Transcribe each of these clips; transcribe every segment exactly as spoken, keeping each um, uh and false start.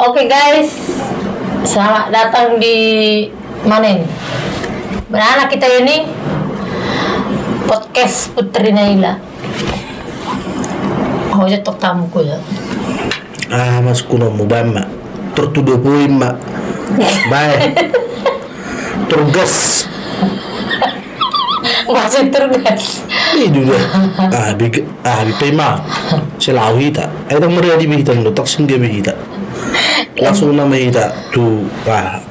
Oke guys, selamat datang di mana ini? Mana kita ini? Podcast Putri Naila. Ho ja tok tamu ku ya. Ah, mas kuno mu baen ma. Tor to the point ma. Bae. Tergas. Masih tergas. Ini juga. Ah, big, ah, big pay ma. Selawi ta. Ai tong meriah di bihita ndo tak singga bihita. Langsung nama hita tu, ah.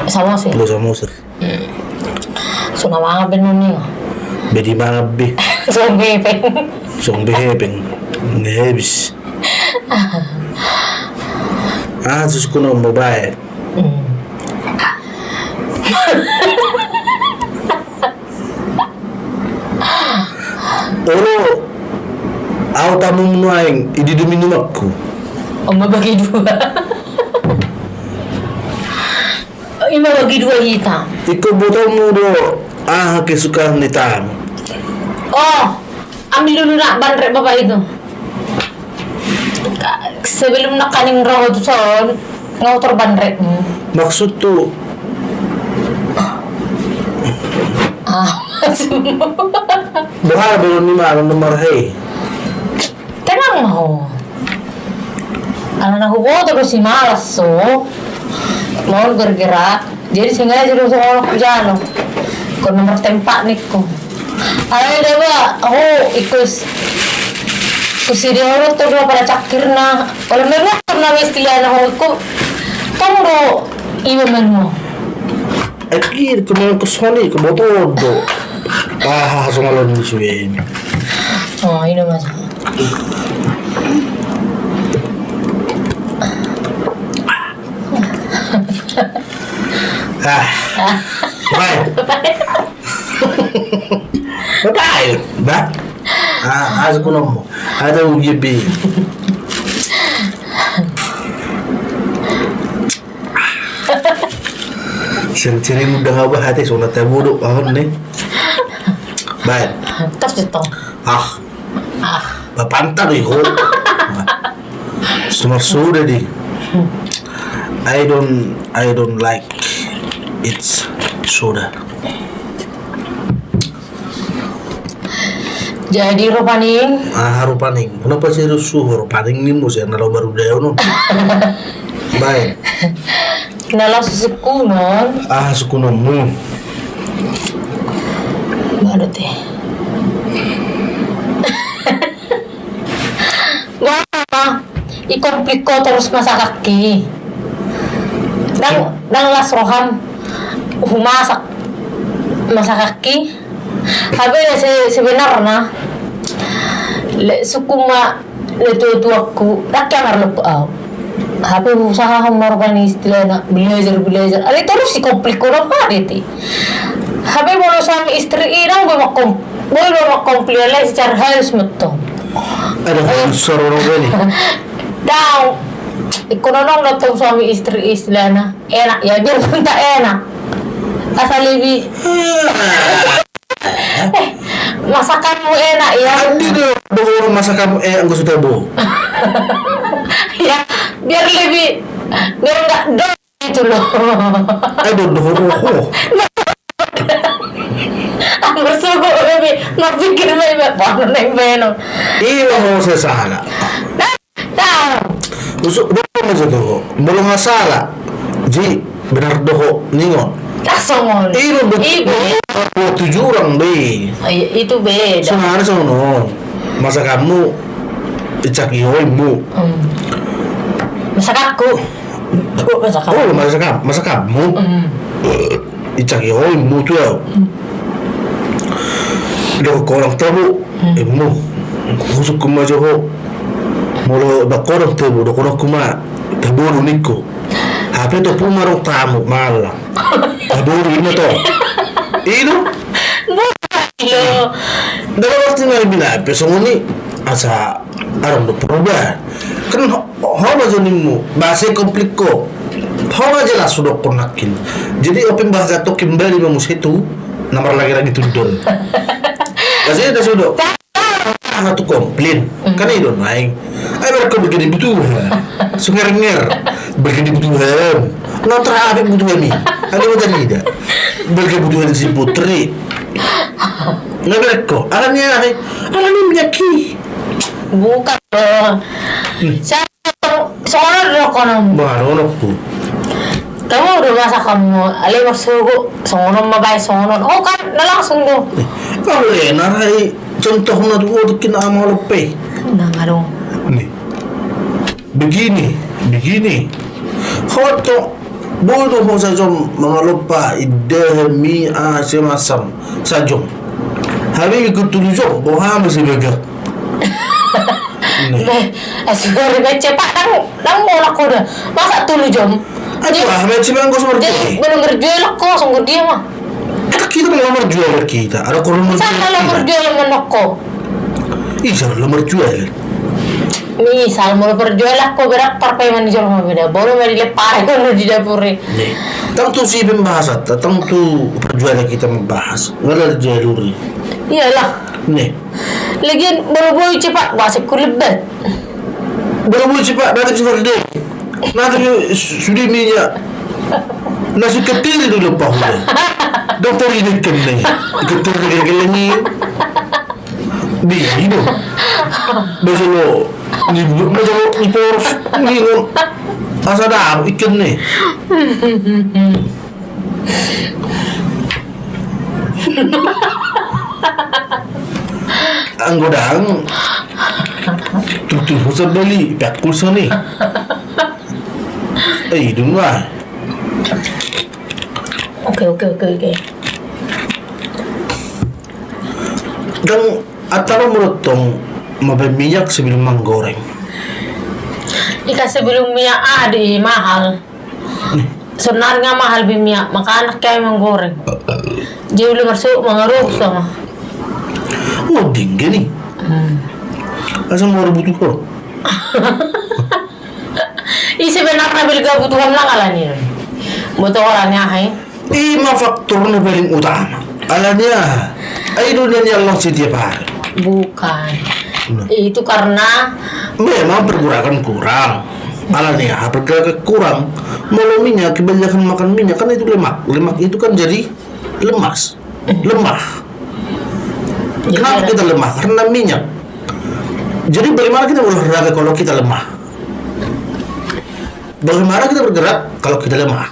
Samosir. Lu Samosir. Hmm. Sona manga benoni. Bedi manga be. Song bepeng. Song behepeng. Ngebis. Ah, sus kuno mau bae. Hmm. Olo, au tamu nuaeng, idi demi numakku. Oma bagi dua. Ima bagi dua hita. Iko botomu do, aha kesukaan ni tamu. Oh, ambil dulu nak bandrek bapak itu. Sebelum nak kaning roho tu son, ngau tor bandrek. Maksud tu. Ah, maksudmu. Boha belum ni ma nomor hei. Tenang ma ho. Ala na huboto do si malas so. Mau bergerak. Jadi sengaja do so hujalo. Ko nomor tempat niko. Ala da ba ho ikus. Kusidi orang tu dua pada cakirna. Kalau memang pernah istilahna ho iko. Tong do iba menua. Akhir kemarin kesoni kebotodo. Ah, songalon ni suwe ini. Oh, ini mas. Ah. Bae. Bae. Ba. Ah, asu kunomo. Ada ugi bi. Sering-sering udah ngapa hati solat ya bodoh, paham nih. Baik. Tas jetong. Ah. Ah. Bapanta do iho. Semar sudah di. I don't, I don't like it's soda. Jadi rupaning. Ah, rupaning. Kenapa sih rusuh rupaning ni musim na lo baru dayonon? Baik. Na laos sukkunon. Ah, sukkunonmu. Baru teh. Wah, i komplit ko terus masakakki. Dang, dang las roham humasak masakakki. Hape se, sebenarna le sukuma le tua-tuakku dang ke marlok au. Hape usaha hon marupani istilahna belajar belajar. Ale terus i komplit ko dong pade ti. Hape molo suami istri i dang boi makkom, boi boi makkomplit ale secara halus mettong. Ada halus soro dong ini. Dang. Iko nonong nonton suami istri istilahna. Enak ya biar pun tak enak. Asal lebih. Eh, masakanmu enak ya. Andi do dohor masakanmu enak gue sudah bo. Ya, biar lebih biar enggak dong itu loh. Aduh dohor roho. Aku suka lebih mau pikir lebih apa neng beno. Iya mau saya salah. Nah. Usuk dohot ma jo dohot. Molo nga sala. Ji, benar dohot ningon. Langsung on. Ino betul. Ibe. Waktu jurang be. Itu beda. Sonari sono. Masakanmu icak ihoimu. Hmm. Masakakku. Kok masakakku? Oh, masakam, masakanmu. Hmm. Icak ihoimu tu ya. Hmm. Dohot korang tabu. Hmm. Imu. Husuk kuma jo ho. Molo dohot korang tabu, dohot korang kuma tabu do niko. Hape to puma rong tamu malang. Tabu do ino to. Ino. Ilo. Dalam arti na bina pe songoni asa arong do perubahan. Kan ho ma jo nimmu bahasa komplit ko. Ho ma jelas sudah konakin. Jadi open bahasa to kembali ma muse tu na marlagi-lagi tundon. Kasih dah sudah. aha tu komplain. Kan i do naeng. Ai berko bergedi butuha. Sungernger. Bergedi butuha. Nonton apa butuha ni? Ada mau tadi tidak? Bergedi butuha di si Putri. Nggak berko. Alani ai. Alani menyaki. Bukan. Saya songon do konon. Baru nokku. Tahu udah masak kamu. Ale masuk songonon mabai songonon. Oh kan, na langsung do. Kalau enak hai. Contohna tu otik kina ama lope. Nang adong. Nih. Begini, begini. Hoto. Bodo ho sajo mangalompa indahan mi a semasam sajo. Hami ikut tulu jo, boha masih begak. Nih. Sudah baca pak nang nang molak kuda. Masa tulu jom? Aduh, ah, main cimang kau seperti ini. Belum berjual kau sungguh dia mah. Kita mau merjual kita. Ada kurang merjual. Sana lo merjual menoko. Ih, sana lo merjual. Misal mau perjual aku berak parpai mani jol mau beda. Baru mani lepar kan di dapur. Nih. Tang tu si pembahasan, tang tu perjual kita membahas. Nggak ada jalur. Iyalah. Nih. Lagian baru boy cepat bahasa kulit bet. Baru boy cepat nanti bisa deh. Nanti sudah minyak. Nasi ketiri dulu pahula. Dokter ini kena. Ketiri kena ni. Di ini. Besok lo ni besok lo ni poros ni lo. Asa dah ikan ni. Anggo dang tutu husa beli pekul soni. Eh, idung lah. Oke, oke, oke, oke. Dan atau menurut tong mabai minyak sebelum menggoreng. Ika sebelum minyak ada mahal. Sebenarnya mahal be minyak, makana kami menggoreng. Jadi ulu masuk mengaruh sama. Oh, dingin ni. Hmm. Asal mau rebut kok. Isi benar na belga butuhan lang alani. Butuh orangnya hai. Ima faktor na paling utama. Alani aha? Ai do nian ni Allah setiap hari. Bukan. Nah. Itu karena memang pergerakan kurang. Alani aha pergerakan kurang? Molo minyak, kebanyakan makan minyak, kan itu lemak. Lemak itu kan jadi lemas. Lemah. Kenapa kita lemah? Karena minyak. Jadi bagaimana kita olahraga kalau kita lemah? Bagaimana kita bergerak kalau kita lemah?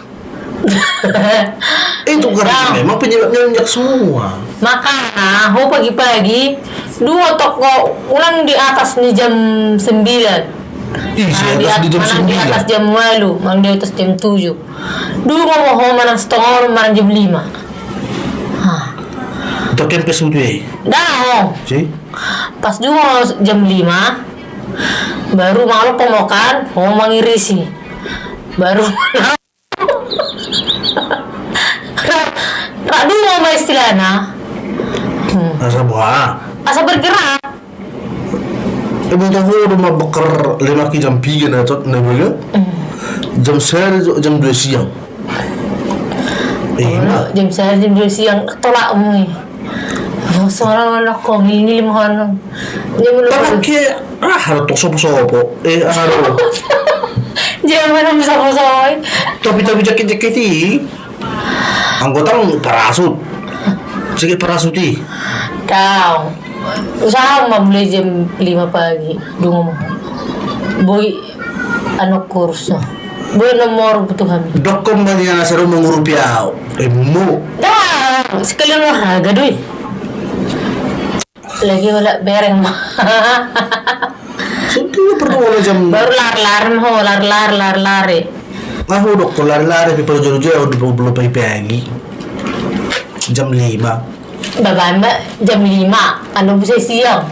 Itu karena memang penyebabnya minyak semua. Makana ho pagi-pagi dua toko ulang di atas ni jam sembilan. Ih, di atas jam walu, mang di atas jam tujuh. Dulu mau ho manang setengah orang manang jam lima. Hah. Token pes utu eh. Dah ho. Si? Pas dulu jam lima baru malam pemokan ho mangirisi. Baru Ra, ra dua ma istilahna. Hmm. Asa boha? Asa bergerak. Ibu tahu rumah beker lima ki jam tiga na tot na bela. Hmm. Jam sehari jam dua siang. Iya. Jam sehari jam dua siang tolak mui. Soalnya anak kau ini lima orang. Dia belum. Tapi ke ah ada tok sopo-sopo. Eh ada. Jangan bisa bosoi. Tapi tapi jakit jakit i. Anggota parasut. Jakit parasut i. Kau usaha ma mulai jam lima pagi. Dungo boy anu kurso. Boy nomor butuh kami. Dokon ma dia nasa rumah ngurupi au. Emu. Dah sekalian olahraga doi. Lagi wala bereng. Sudah perlu wala jam. Baru lari-lari ho, lari-lari, lari-lari. Aku dok lari-lari pi perlu jauh-jauh di pulau pagi-pagi. Jam lima. Baban ba jam lima, anu bisa siang.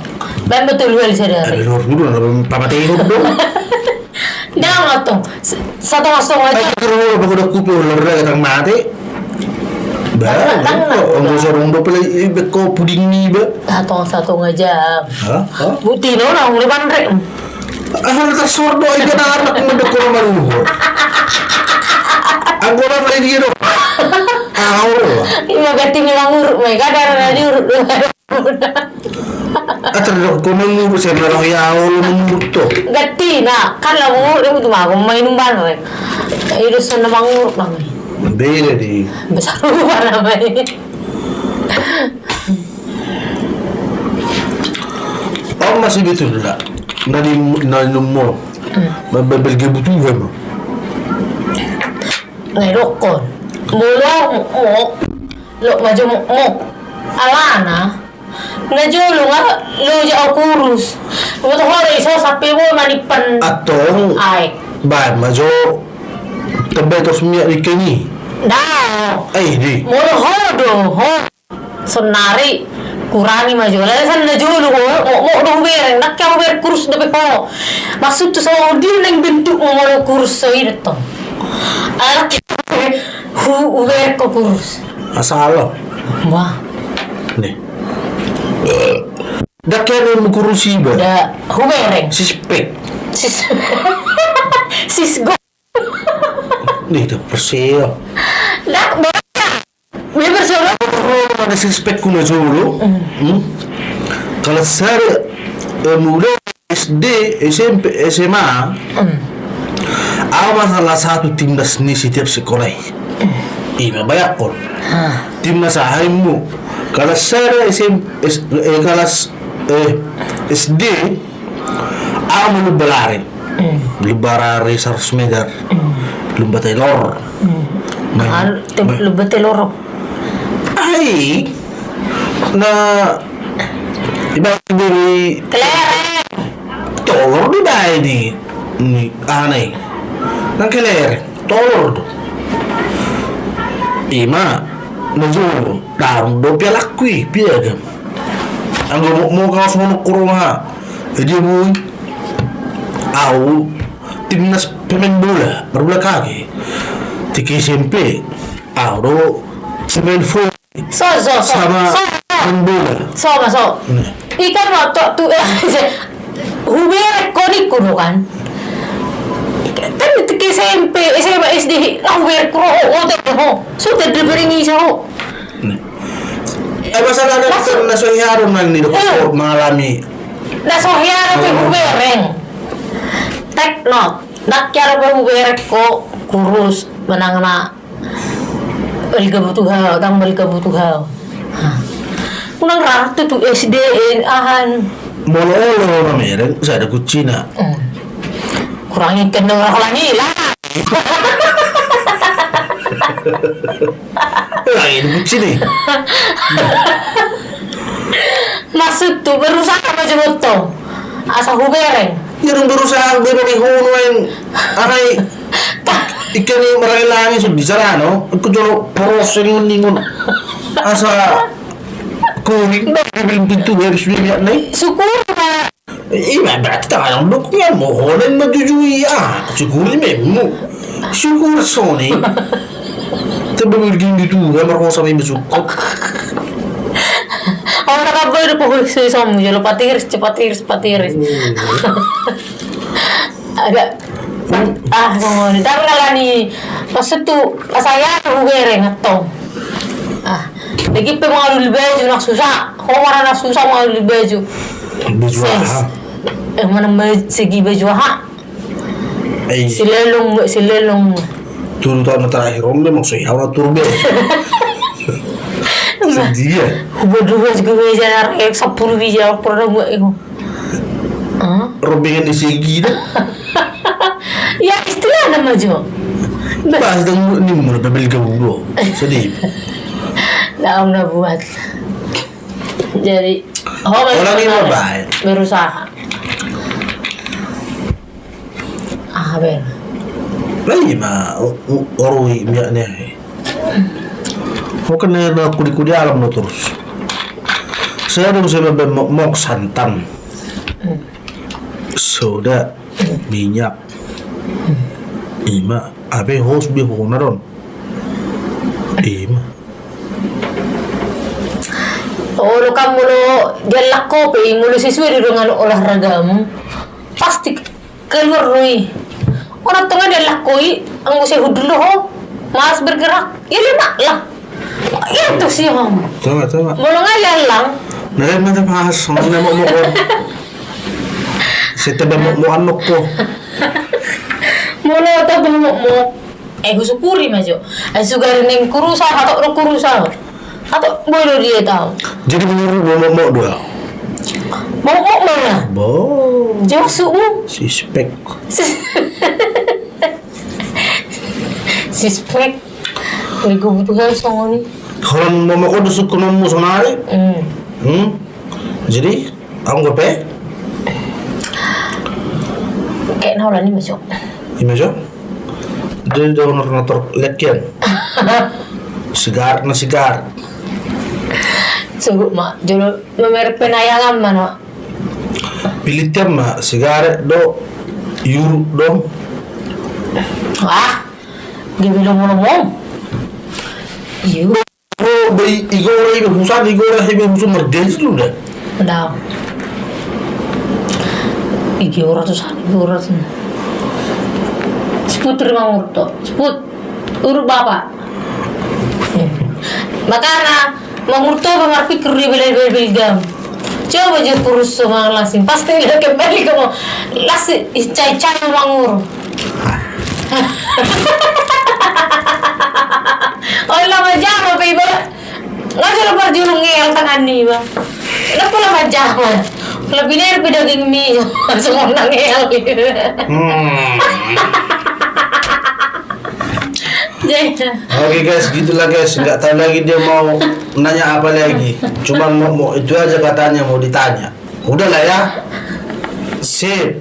Baban betul hal sadari. Ada luar dulu, ada papa tengok dong. Dah ngotong. Satu kosong aja. Aku dulu, aku udah kupi olahraga tang mate. Ba, anggo sorong do pele i beko puding ni ba. Satong satong aja. Hah? Hah? Buti no na uli banre. Ahal ta sordo aja na anak mendek kono maluhur. Anggo na pele dia do. Ahal. Ima ganti ni manguruk me kada na diuruk. Atar do ko mangurut, saya malah ya Allah mangurut to. Ganti na, kan lamu ngurut dia butuh mago, main umban we. Ido sonna mangurut nami. Beda di. Besar umban nami. Om masih betul lah. Nadi nadi nomor. Mabebel kebutuhan. Ngai dokon. Molo mok mok. Lok majo mok mok. Alana. Na jolo nga loja au kurus. Boto ho do iso sampe bo manimpan. Antong. Ai. Baen ma jo. Tebbe tos miak di keni. Dao. Ai di. Molo ho do ho. Sonari kurangi ma jo. Lae san na jolo ho. Mo mo do hubereng. Ndang ke hubereng kurus dope ho. Maksud tu so di neng bentuk mo molo kurus so i do tong. Alak hu hubereng ko kurus. Asal lo. Wah. Nih. Dak kene mengkurusi ba. Da hubereng. Sispek. Sis. Sisgo. Nih, dak perseo. Dak bola. Dia perseo. Ada sispek kuna jolo. Hmm. Kalau saya eh, mulai S D, S M P, S M A, au ma salah satu timnas ni setiap sekolah i. Ima bayangkon. Timnas aha immu? Kalas sada S M, S, eh, kalas eh, S D, au ma lomba lari. Lomba lari seratus meter. Lomba telor. Main, main. Lomba telor. Ai, na ibarat dari kelereng. Tolor do bae ni, ni anai. Nang kelereng, tolor do. Ima na jolo, daong do pialangku i, piagam. Anggo mo kau sono kurunga. Jadi bui. Au timnas pemain bola, berbola kaki. Tingki S M P. Au do pemain full. So so so. Sama so, so. Main bola. So ma so. Ikan waktu tu huberek ko ningku do kan. Kan tingki S M P, S M A, S D, na huberek ko ho, ho. So tadi bereng i sa ho. Eh, masalah na so hea do nang ni do mangalami. Na so hea do pe hubereng. Take note. Ndang hea do pe huberek ko kurus manang na balga butuha, ndang balga butuha. Unang rartu tu S D ahan. Molo olo mamereng sada kuncina. Kurangi kendang orang lagi lah. Ulangi di kuncina. Maksud tu berusaha ma jo tong. Asa hubereng. Ia dung berusaha be bagi hono en. Ahai. Ikan ni merangi langi so bicara no. Aku jolo poroseng ningon. Asa kuring belum tentu harus dia nai. Syukur ma. Ima berarti tangan dok ya mohonan ma jujui ah. Syukuri memmu. Syukur soni. Tebel gini tu ya merkosa memang syukur. Orang apa udah pohon sui somu jolo patiris cepat tiris patiris. Ada ah somu ni tangan ni. Maksud tu saya hubereng atong. Ah. Lagi pe mangalului baju nak susah. Ho wara nak susah mangalului baju. Baju aha? Eh mana segi baju aha? Silelong silelong. Turu tahun terakhir om dia maksudnya awal turu be. Sedih ya. Hubadu baju gue baju anak sepuluh biji awak pernah buat itu. Robingan di segi dah. Ya istilah nama jo. Pas dang ni mulu bebel gaudo. Sedih. Daun na buat. Jadi orang ini baik. Berusaha. Ah ben. Lah ima orui miak ni. Mungkin na kudi-kudi alam lo terus. Saya dong saya bebel mok santan. Soda, minyak. Ima, ape hos be hona don. Ima. Olo kam molo jalan lako pe molo sesuai do dengan olahragamu. Pasti keluar do i. Orang tengah jalan lako i anggo sehudul do ho. Malas bergerak. Ya lemak lah. Itu sih ho. Tama tama. Molo nga jalan lang. Na lain ma ta bahas, songon na mokmok on. Sai tamba mokmok annon ho. Molo tamba mokmok. Eh, husyukuri ma jo. Eh, sugari naeng hurusa, hatop do hurusa. Hatop boi do diet au. Jadi menurut mokmok do au? Mokmok ma na. Bo. Jawab suhu. Suspek. Suspek. Bego butuh hal songon i. Holan mokmok on do sungkunonmu sonari. Hmm. Hmm. Jadi, anggo pe? Kayak na holan i ma jo. I ma jo? Jadi do honor na tor lekian. Sigaret na sigaret. Cukup ma. Jolo mamerek penayangan ma na. Pilih tiap ma sigaret do, yuruk do. Ah. Gabe lomo-lomo. Iyo. Bo, be, Igora iba husan, Igora iba husan margaji tu da. Ndang. Igora tu san, Igora tu. Siput terima murto. Siput. Uruk bapa. Makana, mangurto pe marpikir di bela-bela gam. Coba jo purus so mangalasing. Pasti dia kembali kamu. Lasi, icai-icai mangur. Oi, la manjama pe iba. Nga jolo parjulung ngeal tangan ni iba. Kenapa la manjama? Lebih dari pe daging mi. Semua nang ngeal. Hmm. Jadi. Oke guys, gitulah guys. Nggak tahu lagi dia mau nanya apa lagi. Cuman mau, mau itu aja katanya mau ditanya. Udahlah ya. Sip.